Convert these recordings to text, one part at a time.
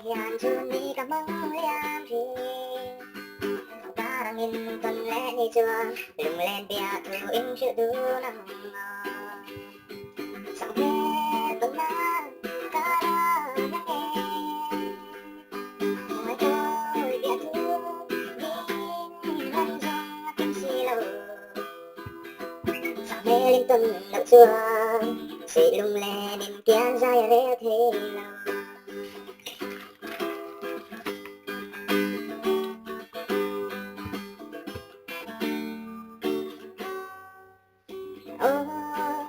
Hian chhun ni ka hmang liam thin. Karangin tawn leh ni chuan lunglen piah thu in hrilh dun ang aw. Sanghel tawn nan ka la nang e. Ngawi piah thu din lan zawng a kim si lo. Sanghel in tawn loh chuan suih lunglen in kian zai a rel thei lo. Aw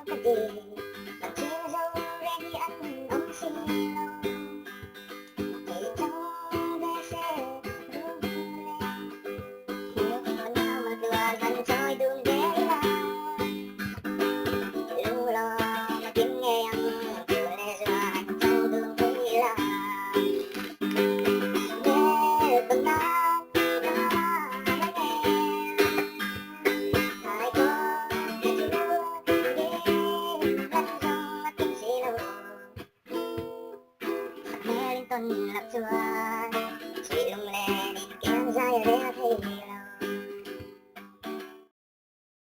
ka ti, kan chhing zo reng hi an awm si lo. Kei chang ve se rum leng, hmuh nau maltluan han chawi dun ve ila. Lunglawm a kim ngei ang, tu leh zua han chang dun thei ila. Hmel tawn nan ka la ngei.